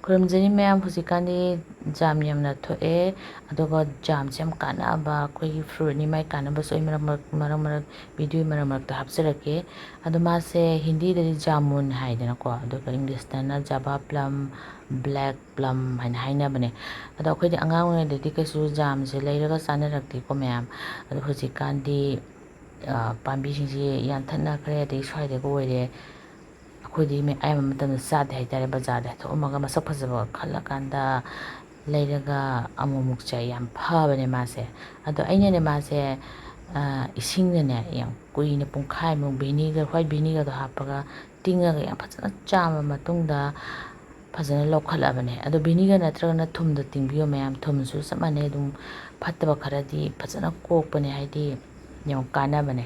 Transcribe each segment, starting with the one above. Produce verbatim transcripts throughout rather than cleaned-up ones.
ꯈꯨꯔꯨꯝꯖꯔꯤ ꯃꯌꯥꯝ, ꯍꯧꯖꯤꯛꯀꯥꯟꯗꯤ ꯖꯥꯝ ꯌꯥꯝꯅ ꯊꯣꯛꯑꯦ, ꯑꯗꯨꯒ ꯖꯥꯝꯁꯦ ꯌꯥꯝ ꯀꯥꯟꯅꯕ ꯑꯩꯈꯣꯏꯒꯤ ꯐ꯭ꯔꯨꯠꯅꯤ, ꯃꯥꯏ ꯀꯥꯟꯅꯕꯁꯨ ꯑꯩ ꯃꯔꯛ ꯃꯔꯛ, ꯃꯔꯛ ꯃꯔꯛ, ꯚꯤꯗꯤꯑꯣ ꯃꯔꯛ ꯃꯔꯛꯇ ꯍꯥꯞꯆꯔꯛꯀꯦ꯫ ꯑꯗꯣ ꯃꯥꯁꯦ ꯍꯤꯟꯗꯤꯗꯗꯤ ꯖꯥꯃꯨꯟ ꯍꯥꯏꯗꯅꯀꯣ, ꯑꯗꯨꯒ ꯏꯪꯂꯤꯁꯇꯅ ꯖꯕꯥ ꯄ꯭ꯂꯝ, ꯕ꯭ꯂꯦꯛ ꯄ꯭ꯂꯝ ꯍꯥꯏꯅ ꯍꯥꯏꯅꯕꯅꯦ꯫ ꯑꯗꯣ ꯑꯩꯈꯣꯏꯗꯤ ꯑꯉꯥꯡ ꯑꯣꯏꯔꯤꯉꯩꯗꯗꯤ ꯀꯩꯁꯨ ꯖꯥꯝꯁꯦ ꯂꯩꯔꯒ ꯆꯥꯅꯔꯛꯇꯦꯀꯣ ꯃꯌꯥꯝ꯫ ꯑꯗꯣ ꯍꯧꯖꯤꯛꯀꯥꯟꯗꯤ, ꯑ, ꯄꯥꯝꯕꯤꯁꯤꯡꯁꯦ ꯌꯥꯟꯊꯠꯅꯈ꯭ꯔꯦ, ꯑꯗꯩ ꯁ꯭ꯋꯥꯏꯗꯒ ꯑꯣꯏꯔꯦ꯫ ꯑꯩꯈꯣꯏꯗꯤ ꯃꯤ-, ꯑꯌꯥꯝꯕ ꯃꯇꯝꯗ ꯆꯥꯗꯦ ꯍꯥꯏꯇꯥꯔꯦ, ꯕꯖꯥꯔꯗ ꯊꯣꯛꯑꯝꯃꯒ ꯃꯁꯛ ꯐꯖꯕ ꯈꯜꯂꯀꯥꯟꯗ ꯂꯩꯔꯒ ꯑꯃꯨꯛꯃꯨꯛ ꯆꯥꯏ꯫ ꯌꯥꯝ ꯐꯕꯅꯦ ꯃꯥꯁꯦ꯫ ꯑꯗꯣ ꯑꯩꯅꯅꯦ ꯃꯥꯁꯦ, ꯑ, ꯏꯁꯤꯡꯗꯅꯦ ꯌꯥꯝ ꯀꯨꯏꯅ ꯄꯨꯡꯈꯥꯏꯃꯨꯛ ꯚꯤꯅꯤꯒꯔ, ꯍ꯭ꯋꯥꯏꯠ ꯚꯤꯅꯤꯒꯔꯗꯣ ꯍꯥꯞꯄꯒ ꯇꯤꯡꯉꯒ ꯌꯥꯝ ꯐꯖꯅ ꯆꯥꯝꯃ ꯃꯇꯨꯡꯗ ꯐꯖꯅ ꯂꯧꯈꯠꯂꯕꯅꯦ꯫ ꯑꯗꯣ ꯚꯤꯅꯤꯒꯔ ꯅꯠꯇ꯭ꯔꯒꯅ ꯊꯨꯝꯗ ꯇꯤꯡꯕꯤꯌꯣ ꯃꯌꯥꯝ, ꯊꯨꯝꯁꯨ ꯆꯞ ꯃꯥꯟꯅꯩ, ꯑꯗꯨꯝ ꯐꯠꯇꯕ ꯈꯔꯗꯤ ꯐꯖꯅ ꯀꯣꯛꯄꯅꯦ, ꯍꯥꯏꯗꯤ ꯌꯥꯝ ꯀꯥꯟꯅꯕꯅꯦ꯫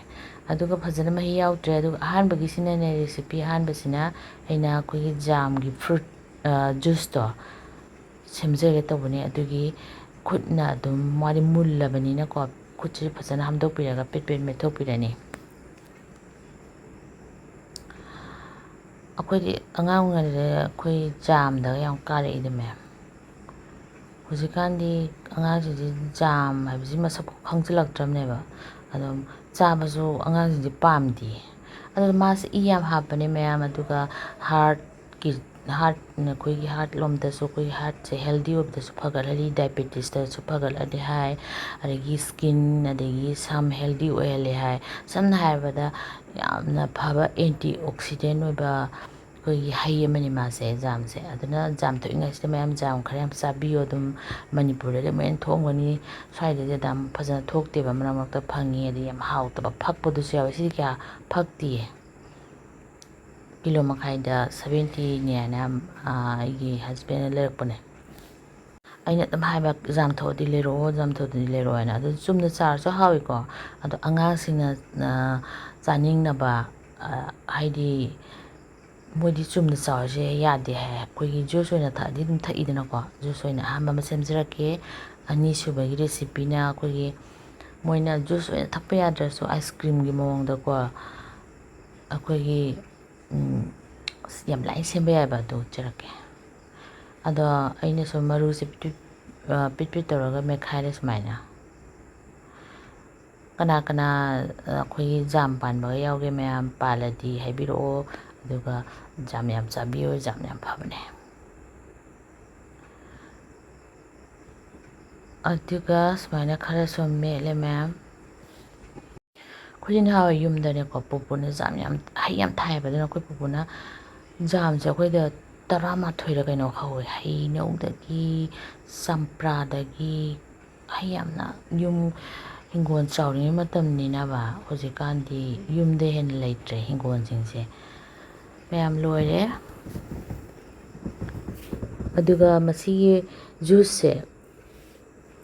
ꯑꯗꯨꯒ ꯐꯖꯅ ꯃꯍꯤ ꯌꯥꯎꯗ꯭ꯔꯦ꯫ ꯑꯗꯨꯒ ꯑꯍꯥꯟꯕꯒꯤꯁꯤꯅꯅꯦ, ꯔꯦꯁꯤꯄꯤ ꯑꯍꯥꯟꯕꯁꯤꯅ ꯑꯩꯅ ꯑꯩꯈꯣꯏꯒꯤ ꯖꯥꯝꯒꯤ ꯐ꯭ꯔꯨꯠ, ꯑ, ꯖꯨꯁꯇꯣ ꯁꯦꯝꯖꯒꯦ ꯇꯧꯕꯅꯦ꯫ ꯑꯗꯨꯒꯤ ꯈꯨꯠꯅ ꯑꯗꯨꯝ, ꯃꯥꯗꯤ ꯃꯨꯜꯂꯕꯅꯤꯅꯀꯣ, ꯈꯨꯠꯁꯤ ꯐꯖꯅ ꯍꯥꯝꯗꯣꯛꯄꯤꯔꯒ ꯄꯦꯠ ꯄꯦꯠ ꯃꯦꯠꯊꯣꯛꯄꯤꯔꯅꯤ꯫ ꯑꯩꯈꯣꯏꯗꯤ ꯑꯉꯥꯡ ꯑꯣꯏꯔꯤꯉꯩꯗ ꯑꯩꯈꯣꯏ ꯖꯥꯝꯗꯒ ꯌꯥꯝ ꯀꯥꯔꯛꯏꯗ ꯃꯌꯥꯝ꯫ ꯍꯧꯖꯤꯛꯀꯥꯟꯗꯤ ꯑꯉꯥꯡꯁꯤꯡꯁꯤ ꯖꯥꯝ ꯍꯥꯏꯕꯁꯤ ꯃꯁꯛ ꯈꯪꯖꯤꯜꯂꯛꯇ꯭ꯔꯕꯅꯦꯕ꯫ ꯑꯗꯨꯝ ꯆꯥꯕꯁꯨ ꯑꯉꯥꯡꯁꯤꯡꯁꯤ ꯄꯥꯝꯗꯦ꯫ ꯑꯗꯨ ꯃꯥꯁꯦ ꯏ ꯌꯥꯝ ꯍꯥꯞꯄꯅꯦ ꯃꯌꯥꯝ, ꯑꯗꯨꯒ ꯍꯥꯔꯠꯀꯤ, ꯍꯥꯔꯠ, ꯑꯩꯈꯣꯏꯒꯤ ꯍꯥꯔꯠ ꯂꯣꯝꯗꯁꯨ, ꯑꯩꯈꯣꯏꯒꯤ ꯍꯥꯔꯠꯁꯦ ꯍꯦꯜꯗꯤ ꯑꯣꯏꯕꯗꯁꯨ ꯐꯒꯠꯍꯜꯂꯤ, ꯗꯥꯏꯕꯦꯇꯤꯁꯇꯁꯨ ꯐꯒꯠꯍꯜꯂꯤ ꯍꯥꯏ, ꯑꯗꯒꯤ ꯁ꯭ꯀꯤꯟ, ꯑꯗꯒꯤ ꯁꯝ ꯍꯦꯜꯗꯤ ꯑꯣꯏꯍꯜꯂꯤ ꯍꯥꯏ꯫ ꯁꯝꯅ ꯍꯥꯏꯔꯕꯗ, ꯌꯥꯝꯅ ꯐꯕ ꯑꯦꯟꯇꯤ ꯑꯣꯛꯁꯤꯗꯦꯟ ꯑꯣꯏꯕ ꯑꯩꯈꯣꯏꯒꯤ ꯍꯩ ꯑꯃꯅꯤ ꯃꯥꯁꯦ, ꯖꯥꯝꯁꯦ꯫ ꯑꯗꯨꯅ ꯖꯥꯝ ꯊꯣꯛꯏꯉꯩꯁꯤꯗ ꯃꯌꯥꯝ ꯖꯥꯝ ꯈꯔ ꯌꯥꯝ ꯆꯥꯕꯤꯌꯣ꯫ ꯑꯗꯨꯝ ꯃꯅꯤꯄꯨꯔꯗꯗꯤ ꯑꯃꯨꯛ ꯍꯦꯟꯅ ꯊꯣꯛꯑꯝꯒꯅꯤ, ꯁ꯭ꯋꯥꯏꯗꯗꯤ ꯑꯗꯨꯝ ꯐꯖꯅ ꯊꯣꯛꯇꯦꯕ, ꯃꯔꯛ ꯃꯔꯛꯇ ꯐꯪꯉꯤ꯫ ꯑꯗꯩ ꯌꯥꯝ ꯍꯥꯎꯇꯕ ꯐꯛꯄꯗꯨꯁꯨ ꯌꯥꯎꯋꯦ, ꯁꯤꯗꯤ ꯀꯌꯥ ꯐꯛꯇꯤꯌꯦ꯫ ꯀꯤꯂꯣ ꯃꯈꯥꯏꯗ ꯁꯚꯦꯟꯇꯤꯅꯦꯅ, ꯑꯥ, ꯑꯩꯒꯤ ꯍꯁꯕꯦꯟꯅ ꯂꯩꯔꯛꯄꯅꯦ꯫ ꯑꯩꯅ ꯑꯗꯨꯝ ꯍꯥꯏꯕ, "ꯖꯥꯝ ꯊꯣꯛꯑꯗꯤ ꯂꯩꯔꯛꯑꯣ, ꯖꯥꯝ ꯊꯣꯛꯑꯗꯤ ꯂꯩꯔꯛꯑꯣ" ꯍꯥꯏꯅ꯫ ꯑꯗꯨ ꯆꯨꯝꯅ ꯆꯥꯔꯁꯨ ꯍꯥꯎꯏꯀꯣ, ꯑꯗꯣ ꯑꯉꯥꯡꯁꯤꯡꯅ, ꯑ, ꯆꯥꯅꯤꯡꯅꯕ, ꯑ, ꯍꯥꯏꯗꯤ ꯃꯣꯏꯗꯤ ꯆꯨꯝꯅ ꯆꯥꯔꯁꯦ ꯌꯥꯗꯦ ꯍꯥꯏ, ꯑꯩꯈꯣꯏꯒꯤ ꯖꯨꯁ ꯑꯣꯏꯅ ꯊꯛꯑꯗꯤ ꯑꯗꯨꯝ ꯊꯛꯏꯗꯅꯀꯣ꯫ ꯖꯨꯁ ꯑꯣꯏꯅ ꯑꯍꯥꯟꯕ ꯑꯃ ꯁꯦꯝꯖꯔꯛꯀꯦ꯫ ꯑꯅꯤꯁꯨꯕꯒꯤ ꯔꯦꯁꯤꯄꯤꯅ ꯑꯩꯈꯣꯏꯒꯤ, ꯃꯣꯏꯅ ꯖꯨꯁ ꯑꯣꯏꯅ ꯊꯛꯄ ꯌꯥꯗ꯭ꯔꯁꯨ ꯑꯥꯏꯁ ꯀ꯭ꯔꯤꯝꯒꯤ ꯃꯑꯣꯡꯗꯀꯣ, ꯑꯩꯈꯣꯏꯒꯤ, ꯎꯝ, ꯑꯁ, ꯌꯥꯝ ꯂꯥꯏꯅ ꯁꯦꯝꯕ ꯌꯥꯏꯕ, ꯑꯗꯨ ꯎꯠꯆꯔꯛꯀꯦ꯫ ꯑꯗꯣ ꯑꯩꯅꯁꯨ ꯃꯔꯨꯁꯦ ꯄꯤꯠ ꯄꯤꯠ, ꯑ, ꯄꯤꯠ ꯄꯤꯠ ꯇꯧꯔꯒ ꯃꯦꯠꯈꯥꯏꯔꯦ ꯁꯨꯃꯥꯏꯅ꯫ ꯀꯅꯥ ꯀꯅꯥ, ꯑ, ꯑꯩꯈꯣꯏꯒꯤ ꯖꯥꯝ ꯄꯥꯟꯕꯒ ꯌꯥꯎꯒꯦ? ꯃꯌꯥꯝ ꯄꯥꯜꯂꯗꯤ ꯍꯥꯏꯕꯤꯔꯛꯑꯣ꯫ ꯑꯗꯨꯒ ꯖꯥꯝ ꯌꯥꯝ ꯆꯥꯕꯤꯌꯨ, ꯖꯥꯝ ꯌꯥꯝ ꯐꯕꯅꯦ꯫ ꯑꯗꯨꯒ ꯁꯨꯃꯥꯏꯅ ꯈꯔꯁꯨ ꯃꯦꯠꯂꯦ ꯃꯌꯥꯝ꯫ ꯑꯩꯈꯣꯏꯗꯤ ꯅꯍꯥꯟꯋꯥꯏ ꯌꯨꯝꯗꯅꯦꯀꯣ, ꯄꯨꯄꯨꯅ ꯖꯥꯝ ꯌꯥꯝ, ꯍꯩ ꯌꯥꯝ ꯊꯥꯏꯌꯦꯕ꯫ ꯑꯗꯨꯅ ꯑꯩꯈꯣꯏ ꯄꯨꯄꯨꯅ ꯖꯥꯝꯁꯦ ꯑꯩꯈꯣꯏꯗ ꯇꯔꯥꯃꯥꯊꯣꯏꯔ ꯀꯩꯅꯣ ꯍꯧꯋꯦ꯫ ꯍꯩꯅꯧꯗꯒꯤ, ꯆꯝꯄ꯭ꯔꯥꯗꯒꯤ, ꯍꯩ ꯌꯥꯝꯅ ꯌꯨꯝ, ꯍꯤꯡꯒꯣꯜ ꯆꯥꯎꯔꯤꯉꯩ ꯃꯇꯝꯅꯤꯅꯕ꯫ ꯍꯧꯖꯤꯛꯀꯥꯟꯗꯤ ꯌꯨꯝꯗ ꯍꯦꯟꯅ ꯂꯩꯇ꯭ꯔꯦ ꯍꯤꯡꯒꯣꯜꯁꯤꯡꯁꯦ꯫ ꯃꯌꯥꯝ ꯂꯣꯏꯔꯦ꯫ ꯑꯗꯨꯒ ꯃꯁꯤꯒꯤ ꯖꯨꯁꯁꯦ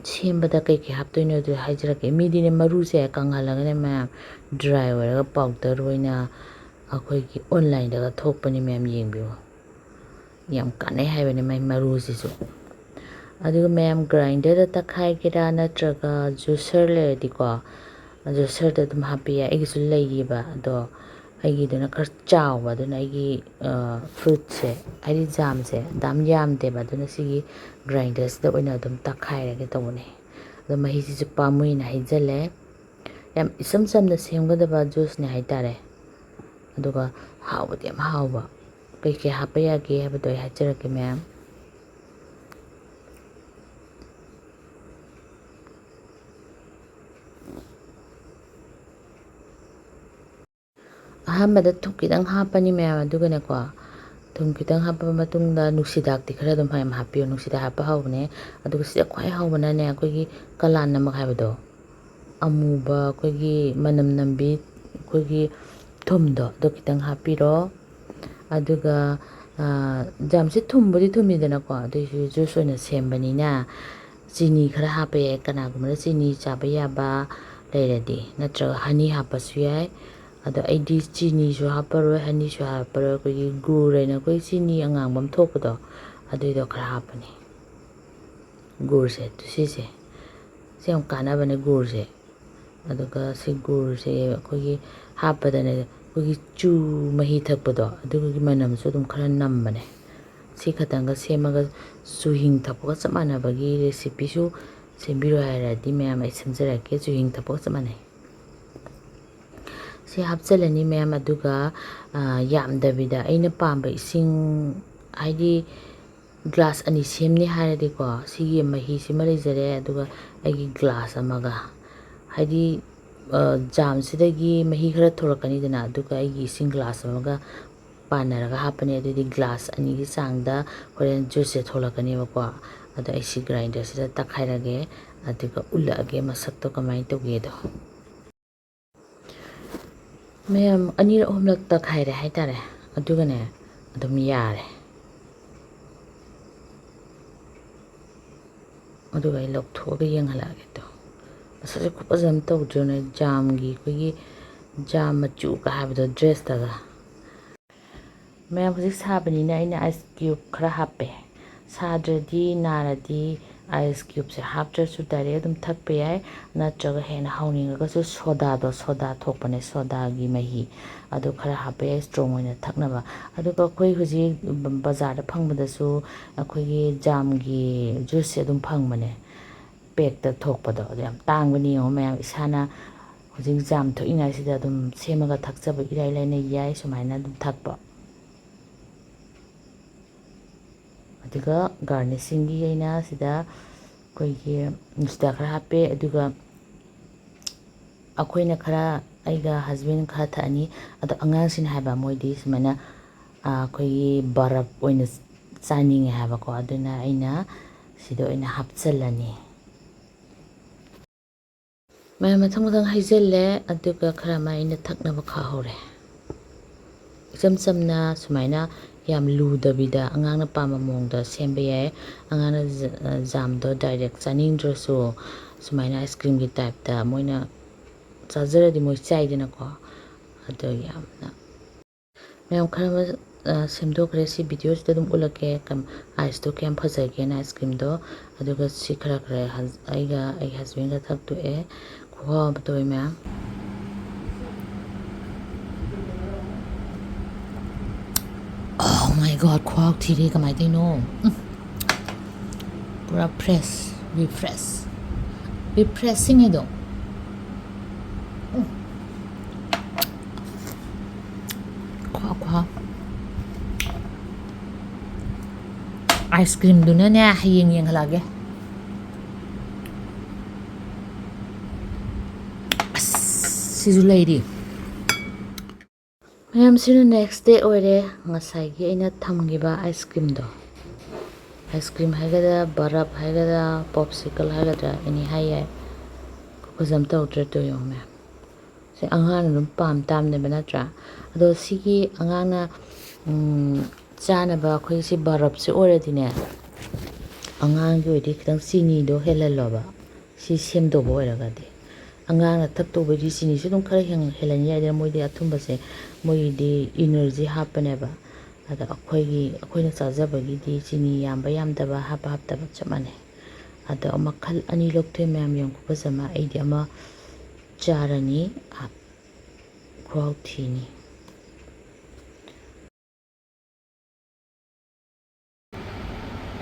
ꯁꯦꯝꯕꯗ ꯀꯩꯀꯩ ꯍꯥꯞꯇꯣꯏꯅꯣ ꯑꯗꯨ ꯍꯥꯏꯖꯔꯛꯀꯦ꯫ ꯃꯤꯗꯤꯅꯦ, ꯃꯔꯨꯁꯦ ꯀꯪꯍꯜꯂꯒꯅꯦ ꯃꯌꯥꯝ, ꯗ꯭ꯔꯥꯏ ꯑꯣꯏꯔꯒ ꯄꯥꯎꯗꯔ ꯑꯣꯏꯅ ꯑꯩꯈꯣꯏꯒꯤ ꯑꯣꯟꯂꯥꯏꯟꯗꯒ ꯊꯣꯛꯄꯅꯤ ꯃꯌꯥꯝ, ꯌꯦꯡꯕꯤꯌꯨ꯫ ꯌꯥꯝ ꯀꯥꯟꯅꯩ ꯍꯥꯏꯕꯅꯤ ꯃꯥꯏ ꯃꯔꯨꯁꯤꯁꯨ꯫ ꯑꯗꯨꯒ ꯃꯌꯥꯝ ꯒ꯭ꯔꯥꯏꯟꯗꯔꯗ ꯇꯛꯈꯥꯏꯒꯦꯔꯥ ꯅꯠꯇ꯭ꯔꯒ ꯖꯨꯁꯔ ꯂꯩꯔꯗꯤꯀꯣ, ꯖꯨꯁꯔꯗ ꯑꯗꯨꯝ ꯍꯥꯞꯄ ꯌꯥꯏ꯫ ꯑꯩꯒꯤꯁꯨ ꯂꯩꯌꯦꯕ, ꯑꯗꯣ ꯑꯩꯒꯤꯗꯨꯅ ꯈꯔ ꯆꯥꯎꯕ, ꯑꯗꯨꯅ ꯑꯩꯒꯤ, ꯑ, ꯐ꯭ꯔꯨꯠꯁꯦ, ꯍꯥꯏꯗꯤ ꯖꯥꯝꯁꯦ ꯌꯥꯝ ꯌꯥꯝꯗꯦꯕ, ꯑꯗꯨꯅ ꯁꯤꯒꯤ ꯒ꯭ꯔꯥꯏꯟꯗꯔꯁꯤꯗ ꯑꯣꯏꯅ ꯑꯗꯨꯝ ꯇꯛꯈꯥꯏꯔꯒꯦ ꯇꯧꯕꯅꯦ꯫ ꯑꯗꯣ ꯃꯍꯤꯁꯤꯁꯨ ꯄꯥꯝꯃꯨꯏꯅ ꯍꯩꯖꯜꯂꯦ꯫ ꯌꯥꯝ ꯏꯆꯝ ꯆꯝꯅ ꯁꯦꯝꯒꯗꯕ ꯖꯨꯁꯅꯦ ꯍꯥꯏꯇꯥꯔꯦ꯫ ꯑꯗꯨꯒ ꯍꯥꯎꯕꯗꯤ ꯌꯥꯝ ꯍꯥꯎꯕ꯫ ꯀꯩꯀꯩ ꯍꯥꯞꯄ ꯌꯥꯒꯦ ꯍꯥꯏꯕꯗꯣ ꯑꯩ ꯍꯥꯏꯖꯔꯛꯀꯦ ꯃꯌꯥꯝ꯫ ꯑꯍꯥꯟꯕꯗ ꯊꯨꯝ ꯈꯤꯇꯪ ꯍꯥꯞꯄꯅꯤ ꯃꯌꯥꯝ, ꯑꯗꯨꯒꯅꯦꯀꯣ, ꯊꯨꯝ ꯈꯤꯇꯪ ꯍꯥꯞꯄ ꯃꯇꯨꯡꯗ ꯅꯨꯡꯁꯤꯗꯥꯛꯇꯤ ꯈꯔ ꯑꯗꯨꯝ ꯌꯥꯝ ꯍꯥꯞꯄꯤꯌꯨ꯫ ꯅꯨꯡꯁꯤꯗꯥꯛ ꯍꯥꯞꯄ ꯍꯧꯕꯅꯦ꯫ ꯑꯗꯨꯒ ꯁꯤꯗ ꯈ꯭ꯋꯥꯏ ꯍꯥꯎꯕꯅꯅꯦ, ꯑꯩꯈꯣꯏꯒꯤ ꯀꯂꯥꯟ ꯅꯃꯛ ꯍꯥꯏꯕꯗꯣ, ꯑꯃꯨꯕ, ꯑꯩꯈꯣꯏꯒꯤ ꯃꯅꯝ ꯅꯝꯕꯤ, ꯑꯩꯈꯣꯏꯒꯤ ꯊꯨꯝꯗꯣ, ꯑꯗꯨ ꯈꯤꯇꯪ ꯍꯥꯞꯄꯤꯔꯣ꯫ ꯑꯗꯨꯒ, ꯑ, ꯖꯥꯝꯁꯦ ꯊꯨꯝꯕꯨꯗꯤ ꯊꯨꯝꯃꯤꯗꯅꯀꯣ, ꯑꯗꯨꯏꯁꯨ ꯖꯨꯁ ꯑꯣꯏꯅ ꯁꯦꯝꯕꯅꯤꯅ ꯆꯤꯅꯤ ꯈꯔ ꯍꯥꯞꯄ ꯌꯥꯏ, ꯀꯅꯥꯒꯨꯝꯕꯅ ꯆꯤꯅꯤ ꯆꯥꯕ ꯌꯥꯕ ꯂꯩꯔꯗꯤ, ꯅꯠꯇ꯭ꯔꯒ ꯍꯅꯤ ꯍꯥꯞꯄꯁꯨ ꯌꯥꯏ꯫ ꯑꯗꯣ ꯑꯩꯗꯤ ꯆꯤꯅꯤꯁꯨ ꯍꯥꯞꯄꯔꯣꯏ, ꯍꯅꯤꯁꯨ ꯍꯥꯞꯄꯔꯣꯏ, ꯑꯩꯈꯣꯏꯒꯤ ꯒꯨꯔ ꯍꯥꯏꯅ ꯑꯩꯈꯣꯏ ꯆꯤꯅꯤ ꯑꯉꯥꯡꯕ ꯑꯃ ꯊꯣꯛꯄꯗꯣ, ꯑꯗꯨꯏꯗꯣ ꯈꯔ ꯍꯥꯞꯄꯅꯤ꯫ ꯒꯨꯔꯁꯦ, ꯁꯤꯁꯦ, ꯁꯤ ꯌꯥꯝ ꯀꯥꯟꯅꯕꯅꯦ ꯒꯨꯔꯁꯦ꯫ ꯑꯗꯨꯒ ꯁꯤ ꯒꯨꯔꯁꯦ ꯑꯩꯈꯣꯏꯒꯤ ꯍꯥꯞꯄꯗꯅꯦ, ꯑꯩꯈꯣꯏꯒꯤ ꯆꯨ ꯃꯍꯤ ꯊꯛꯄꯗꯣ, ꯑꯗꯨꯒꯤ ꯃꯅꯝꯁꯨ ꯑꯗꯨꯝ ꯈꯔ ꯅꯝꯕꯅꯦ꯫ ꯁꯤ ꯈꯛꯇꯪꯒ ꯁꯦꯝꯃꯒ ꯆꯨꯍꯤꯡ ꯊꯛꯄꯒ ꯆꯞ ꯃꯥꯟꯅꯕꯒꯤ recipeꯁꯨ ꯁꯦꯝꯕꯤꯔꯣ ꯍꯥꯏꯔꯗꯤ ꯃꯌꯥꯝ ꯑꯩ ꯁꯦꯝꯖꯔꯛꯀꯦ꯫ ꯆꯨꯍꯤꯡ ꯊꯛꯄꯒ ꯆꯞ ꯃꯥꯟꯅꯩ꯫ ꯁꯤ ꯍꯥꯞꯆꯤꯜꯂꯅꯤ ꯃꯌꯥꯝ꯫ ꯑꯗꯨꯒ, ꯑ, ꯌꯥꯝꯗꯕꯤꯗ ꯑꯩꯅ ꯄꯥꯝꯕ ꯏꯁꯤꯡ, ꯍꯥꯏꯗꯤ glass ꯑꯅꯤ ꯁꯦꯝꯅꯤ ꯍꯥꯏꯔꯗꯤꯀꯣ, ꯁꯤꯒꯤ ꯃꯍꯤꯁꯤꯃ ꯂꯩꯖꯔꯦ꯫ ꯑꯗꯨꯒ ꯑꯩꯒꯤ glass ꯑꯃꯒ, ꯍꯥꯏꯗꯤ, ꯑ, ꯖꯥꯝꯁꯤꯗꯒꯤ ꯃꯍꯤ ꯈꯔ ꯊꯣꯛꯂꯛꯀꯅꯤꯗꯅ, ꯑꯗꯨꯒ ꯑꯩꯒꯤ ꯏꯁꯤꯡ glass ꯑꯃꯒ ꯄꯥꯟꯅꯔꯒ ꯍꯥꯞꯄꯅꯤ꯫ ꯑꯗꯨꯗꯤ glass ꯑꯅꯤꯒꯤ ꯆꯥꯡꯗ ꯍꯣꯔꯦꯟ juiceꯁꯦ ꯊꯣꯛꯂꯛꯀꯅꯦꯕꯀꯣ꯫ ꯑꯗꯣ ꯑꯩ ꯁꯤ grinderꯁꯤꯗ ꯇꯛꯈꯥꯏꯔꯒꯦ, ꯑꯗꯨꯒ ꯎꯠꯂꯛꯑꯒꯦ ꯃꯁꯛꯇꯣ ꯀꯃꯥꯏꯅ ꯇꯧꯒꯦꯗꯣ꯫ ꯃꯌꯥꯝ ꯑꯅꯤꯔꯛ ꯑꯍꯨꯝꯂꯛ ꯇꯛꯈꯥꯏꯔꯦ ꯍꯥꯏꯇꯥꯔꯦ꯫ ꯑꯗꯨꯒꯅꯦ, ꯑꯗꯨꯝ ꯌꯥꯔꯦ꯫ ꯑꯗꯨꯒ ꯑꯩ ꯂꯧꯊꯣꯛꯑꯒ ꯌꯦꯡꯍꯜꯂꯛꯑꯒꯦ꯫ ꯇꯣ, ꯃꯁꯛꯁꯦ ꯈꯨꯐꯖ ꯑꯃ ꯇꯧꯗ꯭ꯔꯣꯅꯦ? ꯖꯥꯝꯒꯤ, ꯑꯩꯈꯣꯏꯒꯤ ꯖꯥꯝ ꯃꯆꯨꯒ ꯍꯥꯏꯕꯗꯣ dressꯇꯒ꯫ ꯃꯌꯥꯝ ꯍꯧꯖꯤꯛ ꯁꯥꯕꯅꯤꯅ ꯑꯩꯅ ice cube ꯈꯔ ꯍꯥꯞꯄꯦ꯫ ꯁꯥꯗ꯭ꯔꯗꯤ, ꯅꯥꯔꯗꯤ ice cubeꯁꯦ ꯍꯥꯞꯇ꯭ꯔꯁꯨ direct ꯑꯗꯨꯝ ꯊꯛꯄ ꯌꯥꯏ꯫ ꯅꯠꯇ꯭ꯔꯒ ꯍꯦꯟꯅ ꯍꯥꯎꯅꯤꯡꯉꯒꯁꯨ sodaꯗꯣ, soda ꯊꯣꯛꯄꯅꯦ, sodaꯒꯤ ꯃꯍꯤ, ꯑꯗꯨ ꯈꯔ ꯍꯥꯞꯄ ꯌꯥꯏ strong ꯑꯣꯏꯅ ꯊꯛꯅꯕ꯫ ꯑꯗꯨꯒ ꯑꯩꯈꯣꯏ ꯍꯧꯖꯤꯛ ꯕꯖꯥꯔꯗ ꯐꯪꯕꯗꯁꯨ ꯑꯩꯈꯣꯏꯒꯤ ꯖꯥꯝꯒꯤ juiceꯁꯦ ꯑꯗꯨꯝ ꯐꯪꯕꯅꯦ, packꯇ ꯊꯣꯛꯄꯗꯣ꯫ ꯑꯗꯨ ꯌꯥꯝ ꯇꯥꯡꯕꯅꯤ ꯌꯦꯡꯉꯣ ꯃꯌꯥꯝ, ꯏꯁꯥꯅ ꯍꯧꯖꯤꯛ ꯖꯥꯝ ꯊꯣꯛꯏꯉꯩꯁꯤꯗ ꯑꯗꯨꯝ ꯁꯦꯝꯃꯒ ꯊꯛꯆꯕ ꯏꯔꯥꯏ ꯂꯥꯏꯅ ꯌꯥꯏ ꯁꯨꯃꯥꯏꯅ ꯑꯗꯨꯝ ꯊꯛꯄ꯫ ꯑꯗꯨꯒ garnishingꯒꯤ ꯑꯩꯅ ꯁꯤꯗ ꯑꯩꯈꯣꯏꯒꯤ ꯁꯤꯗ ꯈꯔ ꯍꯥꯞꯄꯦ꯫ ꯑꯗꯨꯒ ꯑꯩꯈꯣꯏꯅ ꯈꯔ, ꯑꯩꯒ husband ꯈꯔ ꯊꯛꯑꯅꯤ꯫ ꯑꯗꯣ ꯑꯉꯥꯡꯁꯤꯡꯅ ꯍꯥꯏꯕ, ꯃꯣꯏꯗꯤ ꯁꯨꯃꯥꯏꯅ, ꯑ, ꯑꯩꯈꯣꯏꯒꯤ ꯕꯔꯞ ꯑꯣꯏꯅ ꯆꯥꯅꯤꯡꯉꯦ ꯍꯥꯏꯕꯀꯣ꯫ ꯑꯗꯨꯅ ꯑꯩꯅ ꯁꯤꯗ ꯑꯣꯏꯅ ꯍꯥꯞꯆꯤꯜꯂꯅꯤ꯫ ꯃꯌꯥꯝ ꯃꯊꯪ ꯃꯊꯪ ꯍꯩꯖꯤꯜꯂꯦ, ꯑꯗꯨꯒ ꯈꯔ ꯑꯃ ꯑꯩꯅ ꯊꯛꯅꯕ ꯈꯥꯛꯍꯧꯔꯦ꯫ ꯏꯆꯝ ꯆꯝꯅ ꯁꯨꯃꯥꯏꯅ ꯌꯥꯝ ꯂꯨꯗꯕꯤꯗ ꯑꯉꯥꯡꯅ ꯄꯥꯝꯕ ꯃꯑꯣꯡꯗ ꯁꯦꯝꯕ ꯌꯥꯏ꯫ ꯑꯉꯥꯡꯅ ꯖ-, ꯖꯥꯝꯗꯣ direct ꯆꯥꯅꯤꯡꯗ꯭ꯔꯁꯨ ꯁꯨꯃꯥꯏꯅ ice creamꯒꯤ typeꯇ ꯃꯣꯏꯅ ꯆꯥꯖꯔꯗꯤ ꯃꯣꯏ ꯆꯥꯏꯗꯅꯀꯣ, ꯑꯗꯣ ꯌꯥꯝꯅ ꯃꯌꯥꯝ ꯈꯔ ꯑꯃ, ꯑ, ꯁꯦꯝꯗꯣꯛꯈ꯭ꯔꯦ꯫ ꯁꯤ videoꯁꯤꯗ ꯑꯗꯨꯝ ꯎꯠꯂꯛꯀꯦ, ꯀꯝ-, iceꯇꯣ ꯀꯌꯥꯝ ꯐꯖꯒꯦꯅ ice creamꯗꯣ꯫ ꯑꯗꯨꯒ ꯁꯤ ꯈꯔ ꯈꯔ ꯍꯟ-, ꯑꯩꯒ ꯑꯩꯒꯤ husbandꯒ ꯊꯛꯇꯣꯛꯑꯦ꯫ ꯈꯨꯍꯥꯎ ꯑꯃ ꯇꯧꯋꯦ ꯃꯌꯥꯝ꯫ My God, ꯈꯨꯍꯥꯎ ꯊꯤꯔꯦ, ꯀꯃꯥꯏꯅ ꯇꯧꯔꯤꯅꯣ? ꯎꯝ꯫ ꯄꯨꯔꯥ fresh, refresh, refreshing ꯍꯥꯏꯗꯣ꯫ ꯎꯝ꯫ ꯈꯨꯍꯥꯎ, ꯈꯨꯍꯥꯎ꯫ Ice creamꯗꯨꯅꯅꯦ, ꯍꯌꯦꯡ ꯌꯦꯡꯍꯜꯂꯛꯑꯒꯦ꯫ ꯑꯁ, ꯁꯤꯁꯨ ꯂꯩꯔꯤ꯫ ꯃꯌꯥꯝ, ꯁꯤꯅ next day ꯑꯣꯏꯔꯦ꯫ ꯉꯁꯥꯏꯒꯤ ꯑꯩꯅ ꯊꯝꯈꯤꯕ ice creamꯗꯣ, ice cream ꯍꯥꯏꯒꯗ꯭ꯔꯥ, ꯕꯔꯞ ꯍꯥꯏꯒꯗ꯭ꯔꯥ, popsicle ꯍꯥꯏꯒꯗ꯭ꯔꯥ, any ꯍꯥꯏ ꯌꯥꯏ꯫ ꯈꯨꯐꯖ ꯑꯃ ꯇꯧꯗ꯭ꯔꯥ? ꯇꯨ ꯌꯦꯡꯉꯨꯅꯦ꯫ ꯁꯤ ꯑꯉꯥꯡꯅ ꯑꯗꯨꯝ ꯄꯥꯝ ꯇꯥꯕꯅꯦꯕ, ꯅꯠꯇ꯭ꯔꯥ? ꯑꯗꯣ ꯁꯤꯒꯤ ꯑꯉꯥꯡꯅ, ꯎꯝ, ꯆꯥꯅꯕ ꯑꯩꯈꯣꯏ ꯁꯤ ꯕꯔꯞꯁꯦ ꯑꯣꯏꯔꯗꯤꯅꯦ, ꯑꯉꯥꯡꯒꯤ ꯑꯣꯏꯔꯗꯤ ꯈꯤꯇꯪ ꯆꯤꯅꯤꯗꯣ ꯍꯦꯜꯍꯜꯂꯣꯕ, ꯁꯤ ꯁꯦꯝꯗꯧꯕ ꯑꯣꯏꯔꯒꯗꯤ꯫ ꯑꯉꯥꯡꯅ ꯊꯛꯇꯧꯕꯩꯗꯤ ꯆꯤꯅꯤꯁꯨ ꯑꯗꯨꯝ ꯈꯔ ꯍꯦꯟ-, ꯍꯦꯜꯍꯟ ꯌꯥꯏꯗꯅ, ꯃꯣꯏꯗꯤ ꯑꯊꯨꯝꯕꯁꯦ, ꯃꯣꯏꯒꯤꯗꯤ energy ꯍꯥꯞꯄꯅꯦꯕ꯫ ꯑꯗ ꯑꯩꯈꯣꯏꯒꯤ, ꯑꯩꯈꯣꯏꯅ ꯆꯥꯖꯕꯒꯤꯗꯤ ꯆꯤꯅꯤ ꯌꯥꯝꯕ ꯌꯥꯝꯗꯕ, ꯍꯥꯞꯄ ꯍꯥꯞꯇꯕ ꯆꯞ ꯃꯥꯟꯅꯩ꯫ ꯑꯗꯣ ꯃꯈꯜ ꯑꯅꯤ ꯂꯧꯊꯣꯛꯑꯦ ꯃꯌꯥꯝ, ꯌꯦꯡꯉꯨ ꯈꯨꯐꯖ ꯑꯃ꯫ ꯑꯩꯗꯤ ꯑꯃ ꯆꯥꯔꯅꯤ, ꯈꯨꯍꯥꯎ ꯊꯤꯅꯤ꯫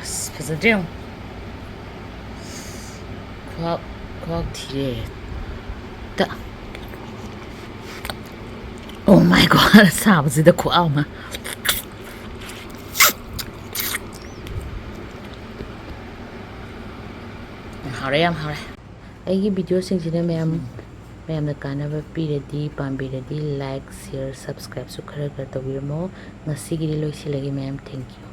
ꯑꯁ, ꯐꯖꯗ꯭ꯔꯦ ꯌꯦꯡꯉꯨ꯫ ꯈꯨꯍꯥꯎ, ꯈꯨꯍꯥꯎ ꯊꯤꯔꯦ꯫ ꯇ-, oh my God, ꯁꯥꯕꯁꯤꯗ ꯈꯨꯍꯥꯎ ꯑꯃ꯫ ꯌꯥꯝ ꯍꯥꯎꯔꯦ, ꯌꯥꯝ ꯍꯥꯎꯔꯦ꯫ ꯑꯩꯒꯤ videoꯁꯤꯡꯁꯤꯅ ꯃꯌꯥꯝ, ꯃꯌꯥꯝꯅ ꯀꯥꯟꯅꯕ ꯄꯤꯔꯗꯤ, ꯄꯥꯝꯕꯤꯔꯗꯤ, like, share, subscribeꯁꯨ ꯈꯔ ꯈꯔ ꯇꯧꯕꯤꯔꯝꯃꯣ꯫ ꯉꯁꯤꯒꯤꯗꯤ ꯂꯣꯏꯁꯤꯜꯂꯒꯦ ꯃꯌꯥꯝ, thank you꯫